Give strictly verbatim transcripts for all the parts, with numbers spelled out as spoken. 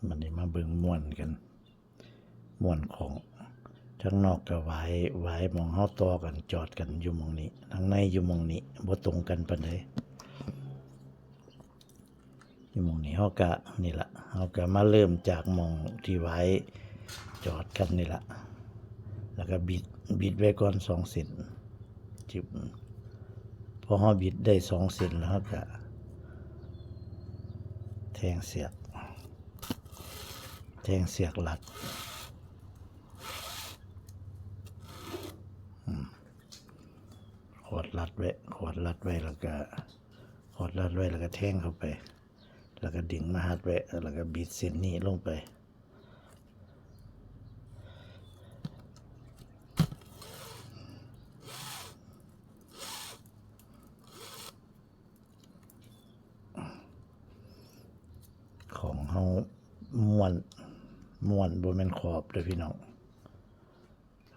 บัดนี้มาเบิ่งม้วนกัน ม้วนของ ทางนอกก็หวาย หวายหม่องเฮาต่อกันจอดกันอยู่หม่องนี้ ทางในอยู่หม่องนี้ บ่ตรงกันปานใด อยู่หม่องนี้เฮาก็ นี่ล่ะ เฮาก็มาเริ่มจากหม่องที่หวายจอดกันนี่ล่ะ แล้วก็บิด บิดไว้ก่อนสองเส้น จึ๊บ พอเฮาบิดได้สองเส้นแล้วเฮาก็ แทงเสียก แทงเสียกรัด อืม ขอดรัดไว้ ขอดรัดไว้แล้วก็ ขอดรัดไว้แล้วก็แทงเข้าไป แล้วก็ดึงมาฮัดไว้ แล้วก็บิดเส้นนี้ลงไป ของเฮาม้วน ม้วนบ่แม่นขอบเด้อพี่น้อง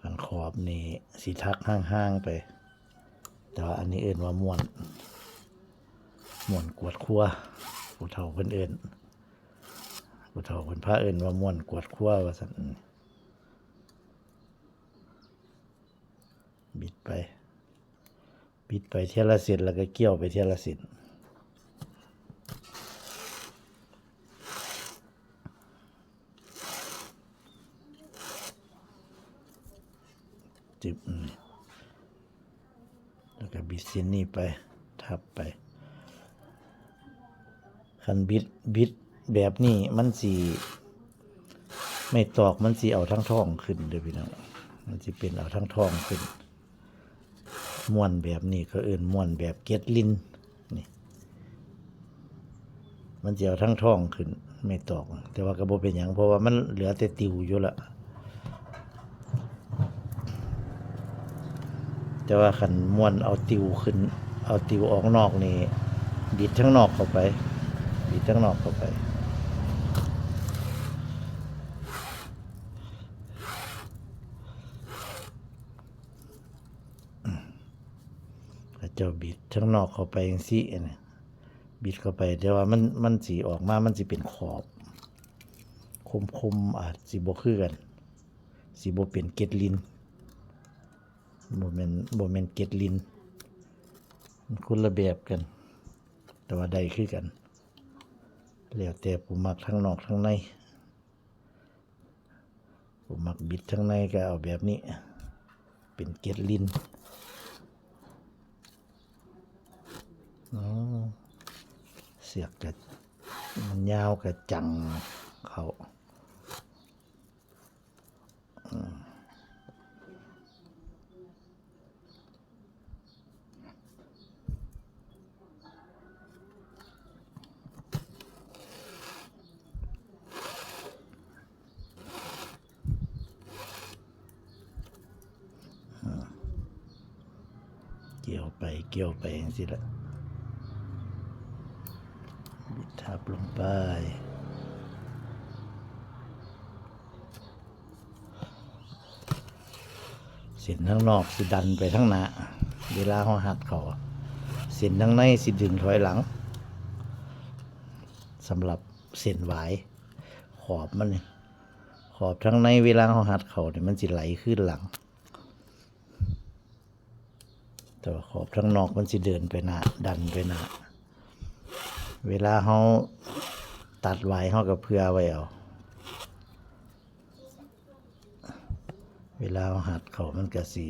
คันขอบนี่สิถักห่างๆไป แต่ว่าอันนี้เอิ้นว่าม้วน ม้วนกวาดครัว ผู้เฒ่าเพิ่นเอิ้น ผู้เฒ่าเพิ่นพาเอิ้นว่าม้วนกวาดครัวว่าซั่น บิดไป บิดไปเทื่อละเส้น แล้วก็เกี่ยวไปเทื่อละเส้น จึ๊บ อืม แล้วก็บิดเส้นนี้ไป ทับไป คันบิด บิดแบบนี้มันสิ ไม้ตอกมันสิเอาทางท้องขึ้นเด้อพี่น้อง มันสิเป็นเอาทางท้องขึ้น ม้วนแบบนี้เขาเอิ้นม้วนแบบเกล็ดลิน นี่ มันสิเอาทางท้องขึ้น ไม้ตอก แต่ว่าก็บ่เป็นหยัง เพราะว่ามันเหลือแต่ติวอยู่ละ แต่ว่าคันม้วนเอาติวขึ้น เอาติวออกนอกนี่ บิดทางนอกเข้าไป บิดทางนอกเข้าไป เขาเจ้าบิดทางนอกเข้าไปจั่งซี้นะ บิดเข้าไป แต่ว่ามัน มันสิออกมา มันสิเป็นขอบ คมๆ อาจสิบ่คือกัน สิบ่เป็นเกล็ดลิน บ่แม่น บ่แม่นเกล็ดลิน มันคนละแบบกัน แต่ว่าได้คือกัน แล้วแต่ผู้มักทางนอกทางใน ผู้มักบิดทางในก็เอาแบบนี้ เป็นเกล็ดลิน อ๋อ เสียกกะ มันยาวกะจั่งเข้า อืม อ่า เกี่ยวไป เกี่ยวไปจั่งซี้ละ บิดทับลงไป เส้นทางนอกสิดันไปทางหน้า เวลาเฮาฮัดเข้า เส้นทางในสิดึงถอยหลัง สำหรับเส้นหวาย ขอบมันนี่ ขอบทางในเวลาเฮาฮัดเข้านี่มันสิไหลคืนหลัง แต่ว่าขอบทางนอกมันสิเดินไปหน้า ดันไปหน้า เวลาเฮาตัดหวายเฮาก็เผื่อไว้เอา เวลาเฮาฮัดเข้ามันก็สิ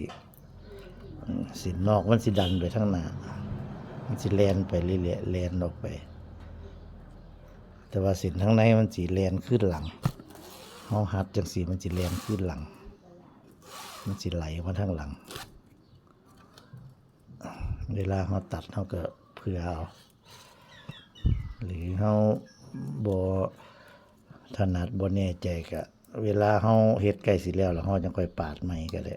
เส้นนอกมันสิดันไปทางหน้า มันสิแล่นไปเรื่อยๆ แล่นออกไป แต่ว่าเส้นทางในมันสิแล่นคืนหลัง เฮาฮัดจั่งซี้มันสิแล่นคืนหลัง มันสิไหลมาทางหลัง เวลาเฮาตัดเฮาก็เผื่อเอา หรือเฮาบ่ถนัดบ่แน่ใจก็ เวลาเฮาเฮ็ดใกล้สิแล้ว แล้วเฮาจั่งค่อยปาดใหม่ก็ได้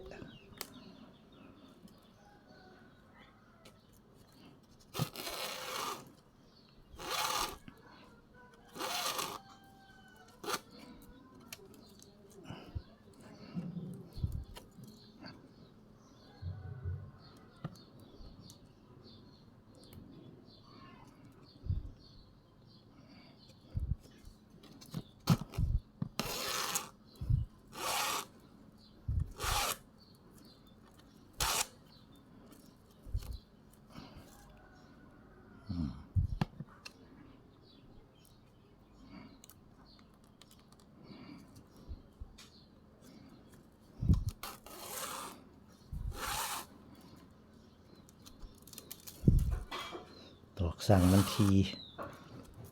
สั่งมันที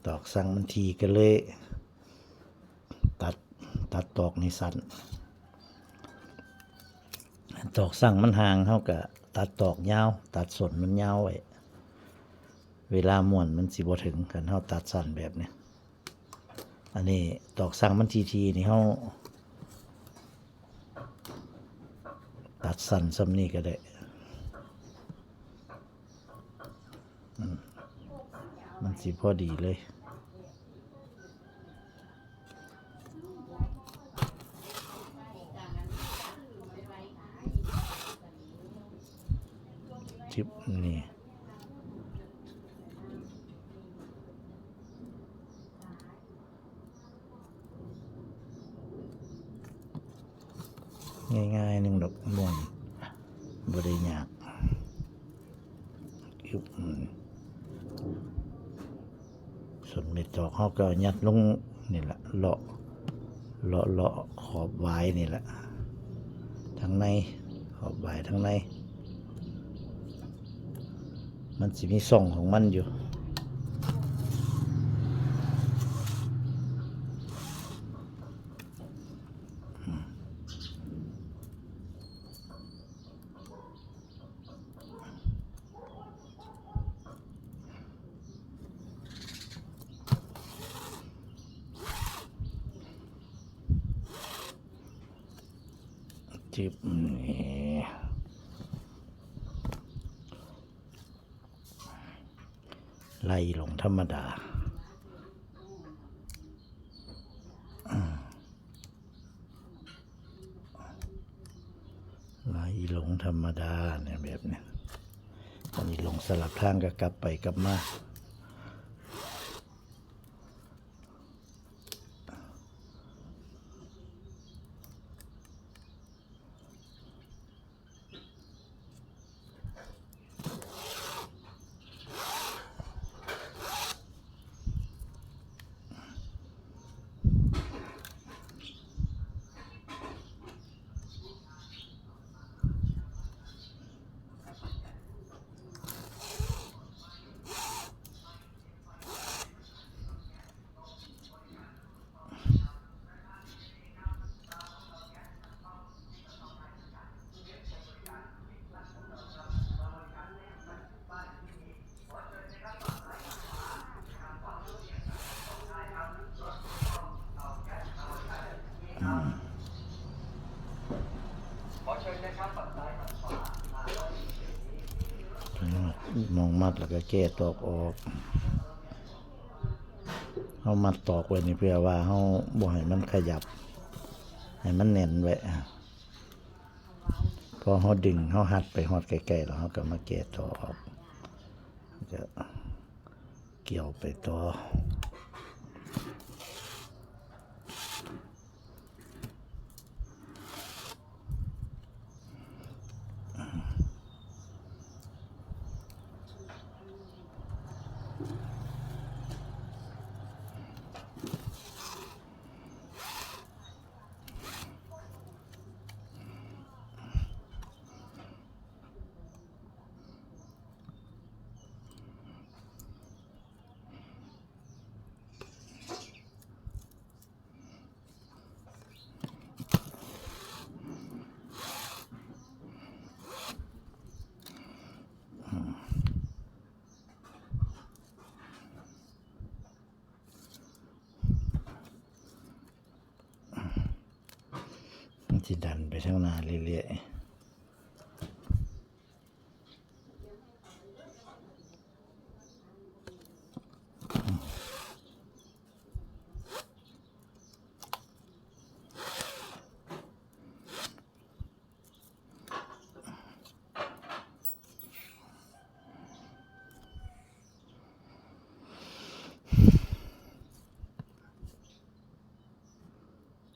ตอกสั่งมันทีก็เลยตัด ตัดตอกนี่สั้น ตอกสั่งมันห่าง เฮาก็ตัดตอกยาว ตัดส้นมันยาวไว้ เวลาม้วนมันสิบ่ถึง คันเฮาตัดสั้นแบบนี้ อันนี้ตอกสั่งมันทีๆ นี่เฮาตัดสั้นส่ำนี้ก็ได้ อืม มันสิพอดีเลย จิบนี่ ง่ายๆ หนึ่งดอกม่วน บ่ได้ยาก อึ๊บ อืม ส่วนเม็ดดอกเฮาก็ยัดลงนี่แหละ เลาะ เลาะ เลาะขอบหวายนี่แหละ ทางใน ขอบหวายทางใน มันสิมีช่องของมันอยู่ จิบนี่ไล่ลงธรรมดา ไล่ลงธรรมดาเนี่ย แบบนี้ อันนี้ลงสลับทางก็กลับไปกลับมา มองมัดแล้วก็แก้ตอกออก เฮามัดตอกไว้นี่เพื่อว่าเฮาบ่ให้มันขยับ ให้มันแน่นไว้ พอเฮาดึง เฮาหัดไปฮอดใกล้ๆ แล้วเฮาก็มาแก้ตอกออก ก็เกี่ยวไปต่อ มันสิดันไปทางหน้าเรื่อยๆ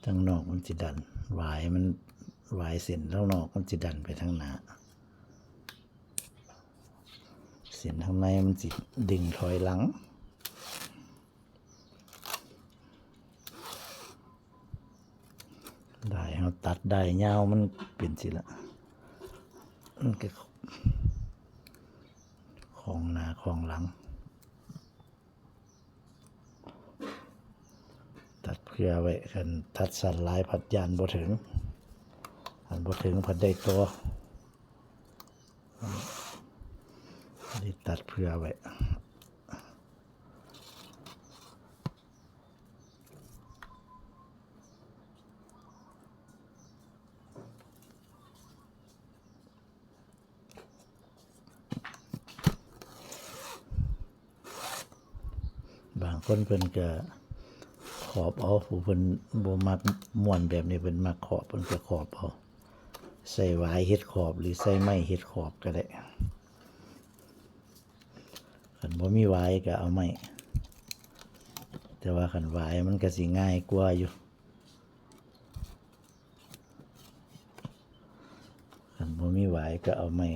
ทางนอกมันสิดัน หวายมัน หวายเส้นทางนอกมันสิดันไปทางหน้า เส้นทางในมันสิดึงถอยหลัง ด้ายเฮาตัดด้ายยาวมันเป็นสิละ มันก็ของหน้าของหลัง ผื่อไว้ คันตัดสั้นหลายผัดย้านบ่ถึง คันบ่ถึงผัดได้ต่อ ได้ตัดเผื่อไว้ บางคนเพิ่นก็ขอบเอา ผู้เพิ่นบ่มักม้วนแบบนี้ เพิ่นมักขอบ เพิ่นก็ขอบเอา ใส่หวายเฮ็ดขอบ หรือใส่ไม้เฮ็ดขอบก็ได้ คันบ่มีหวายก็เอาไม้ แต่ว่าคันหวายมันก็สิง่ายกว่าอยู่ คันบ่มีหวายก็เอาไม้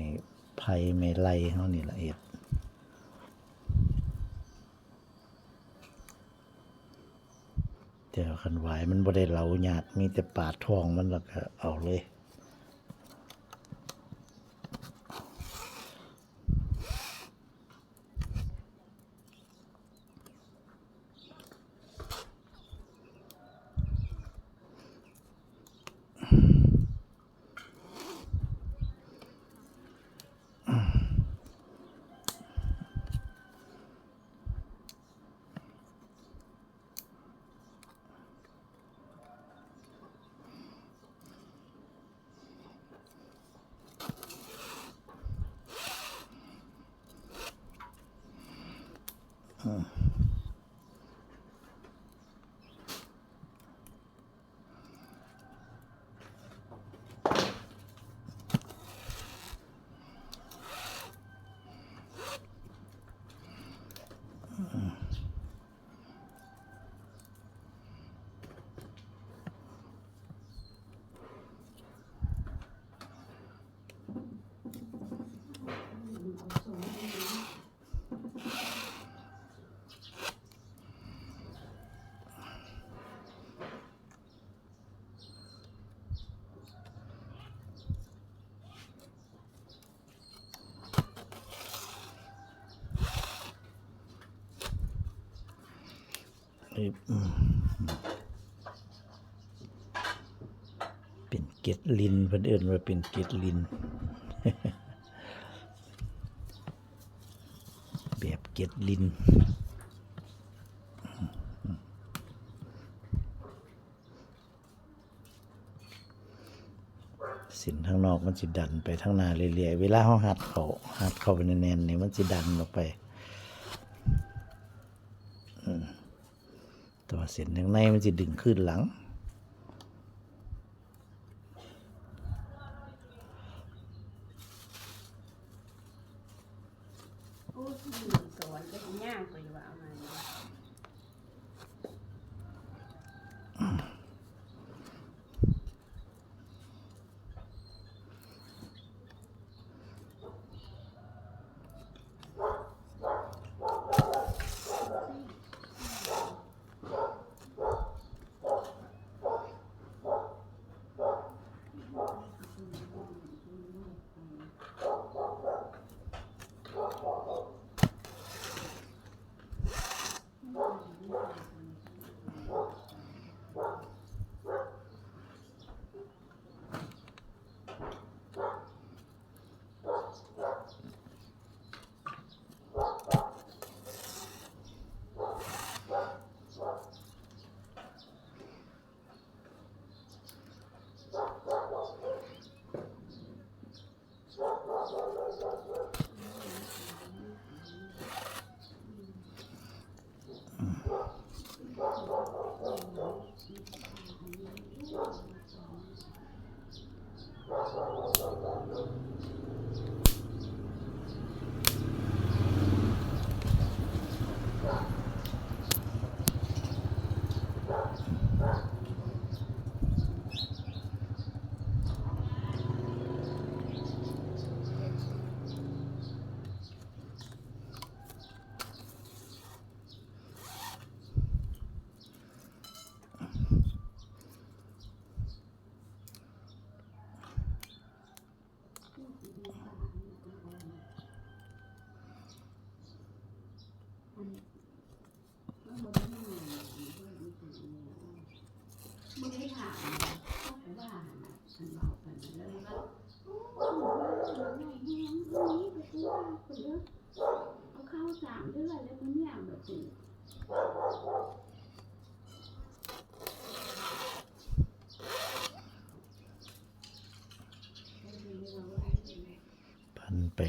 ไผ่ไม้ไล่เฮานี่ล่ะเฮ็ด แต่คันหวายมันบ่ได้เหลายาก มีแต่ปาดท้องมันแล้วก็เอาเลยเป็นเกล็ดลิน เพิ่นเอิ้นว่าเป็นเกล็ดลิน แบบเกล็ดลิน เส้นทางนอกมันสิดันไปทางหน้าเรื่อยๆ เวลาเฮารัดเข้า รัดเข้าไปแน่นๆ นี่มันสิดันออกไป อืม แต่ว่าเส้นทางในมันสิดึงคืนหลัง โอ้ย สอนจะย่างไปว่าเอามา อืม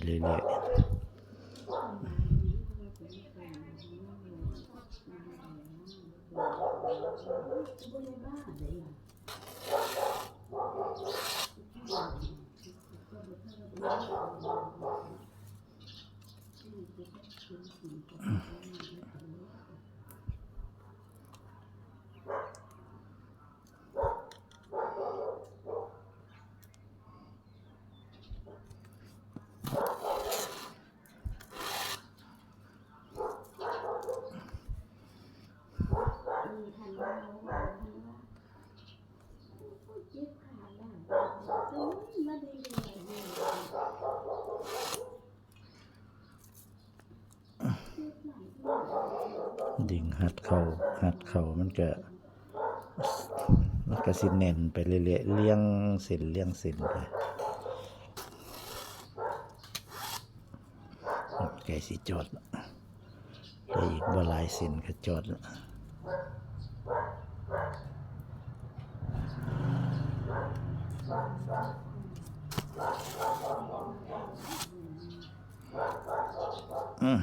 เรื่อยๆ ดึงหัดเข้า หัดเข้า มันก็ มันก็สิแน่นไปเรื่อยๆ เรียงเส้น เรียงเส้นไป ใกล้สิจอดละ เหลืออีกบ่หลายเส้นก็จอดละ อืม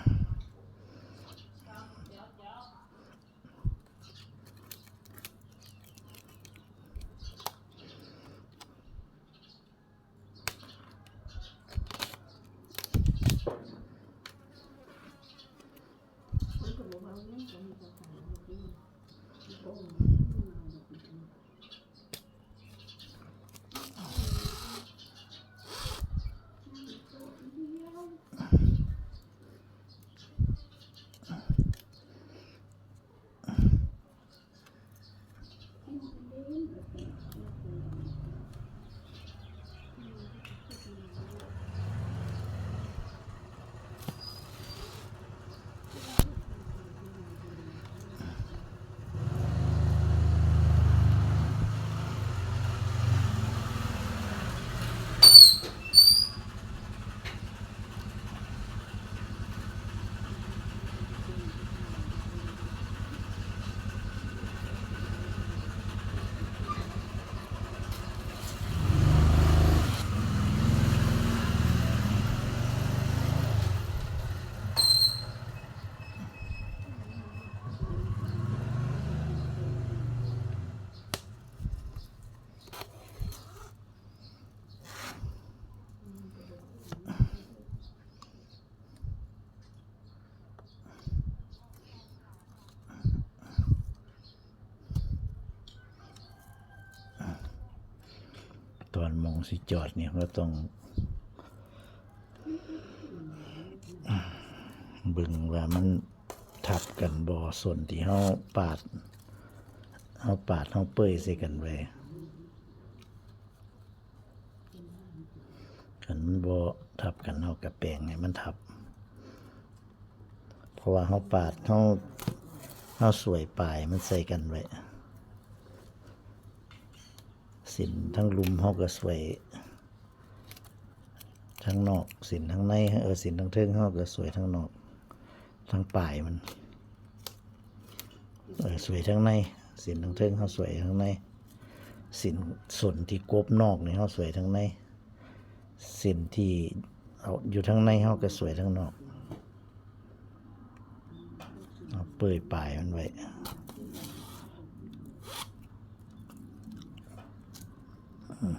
ตอนหม่องสิจอดนี่ เราต้อง เบิ่งว่ามันทับกันบ่ ส้นที่เราปาด เราปาด เราเปยใส่กันไว้ คันมันบ่ทับกัน เราก็แปงให้มันทับ เพราะว่าเราปาด เรา เราสวยปลายมันใส่กันไว้ เส้นทางลุ่มเราก็สวยทางนอก เส้นทางใน เออ เส้นทางเทิงเราก็สวยทางนอก ทางปลายมัน เออ สวยทางใน เส้นทางเทิงเราสวยทางใน เส้น ส้นที่กบนอกนี่เราสวยทางใน เส้นที่เอาอยู่ทางในเราก็สวยทางนอก เอาเปยปลายมันไว้ อืม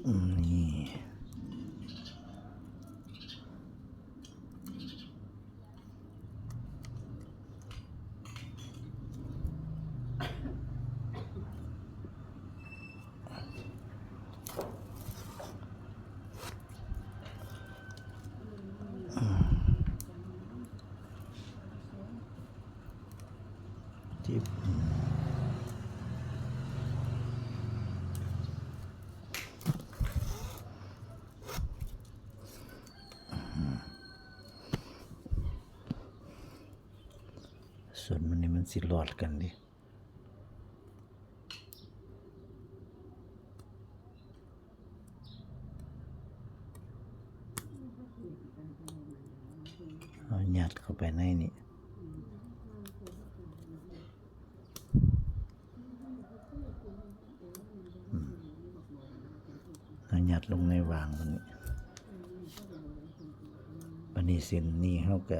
อืม นี่ ที่ ส่วนมันนี่มันสิรอดกันดิ อื เอายัดเข้าไปในนี่ อืม เอายัดลงในวางมันนี่ บัดนี้เส้นนี้เฮาก็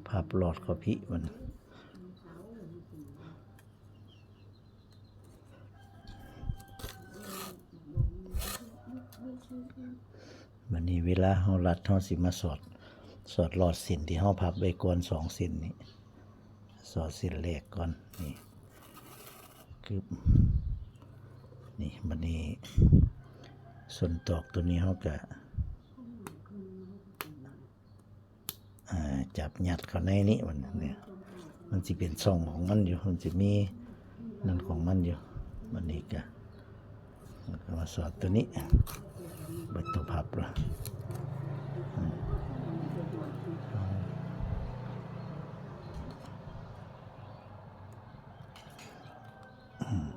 พับลอดเข้าพี้มัน บัดนี้เวลาเฮารัด เฮาสิมาสอด สอดลอดเส้นที่เฮาพับไว้ก่อนสองเส้นนี่ สอดเส้นแรกก่อน นี่ กึบ นี่ บัดนี้ ส้นตอกตัวนี้เฮาก็ อ่า จับยัดเข้าในนี้มันเนี่ย มันสิเป็นช่องของมันอยู่ มันสิมีนั่นของมันอยู่ บัดนี้ก็ แล้วก็มาสอดตัวนี้ เบิดตัวพับละ อืม อืม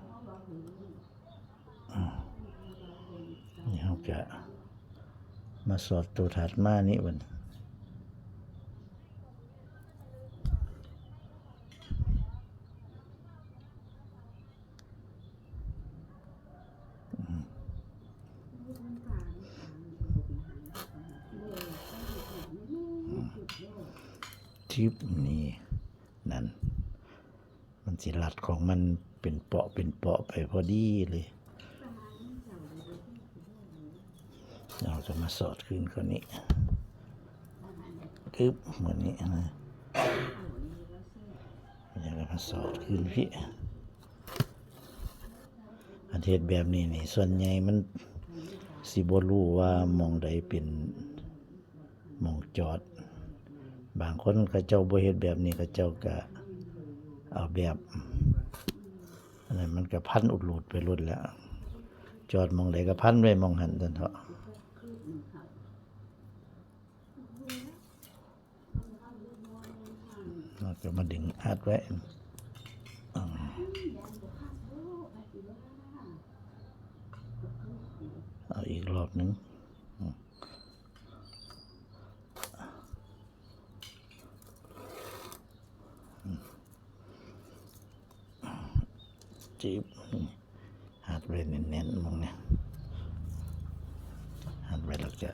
อืม นี่เฮาก็มาสอดตัวถัดมานี่บัดนี้ อืม อืม จึ๊บ นี่ นั่น มันสิรัดของมันเป็นเปาะเป็นเปาะไปพอดีเลย เราจะมาสอดขึ้นคนนี้ กึ๊บ เหมือนนี้นะ แล้วก็มาสอดขึ้นพี้ อันเฮ็ดแบบนี้นี่ ส่วนใหญ่มันสิบ่รู้ว่าหม่องใดเป็นหม่องจอด บางคนเขาเจ้าบ่เฮ็ดแบบนี้ เขาเจ้าก็เอาแบบ อันนั้นมันก็พันอุดรูดไปโลดแหล้ว จอดหม่องใดก็พันไว้หม่องหั้นซั่นเถาะ เราจะมาดึงอัดไว้ อ่า เอาอีกรอบหนึ่ง อืม อืม จึ๊บ อัดไว้แน่นๆ หม่องนี้ อัดไว้แล้วก็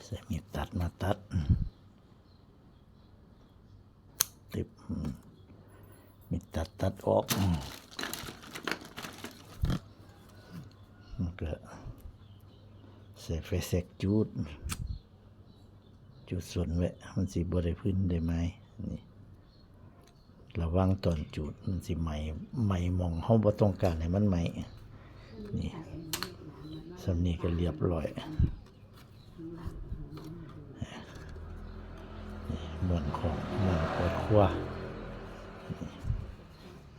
ใช้มีดตัดมาตัด ตึ๊บ อืม มีดตัดตัดออก อืม มันก็ใส่ไฟแช็กจูด จูดส้นไว้ มันสิบ่ได้ฟืนได้ไหม้ นี่ ระวังตอนจูด มันสิไหม้ ไหม้หม่องเฮาบ่ต้องการให้มันไหม้ นี่ ส่ำนี้ก็เรียบร้อย นี่ ม่วนของ ม่วนเปิดครัว นี่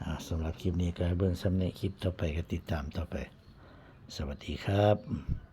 อ่า สำหรับคลิปนี้ก็ให้เบิ่งส่ำนี้ คลิปต่อไปก็ติดตามต่อไป สวัสดีครับ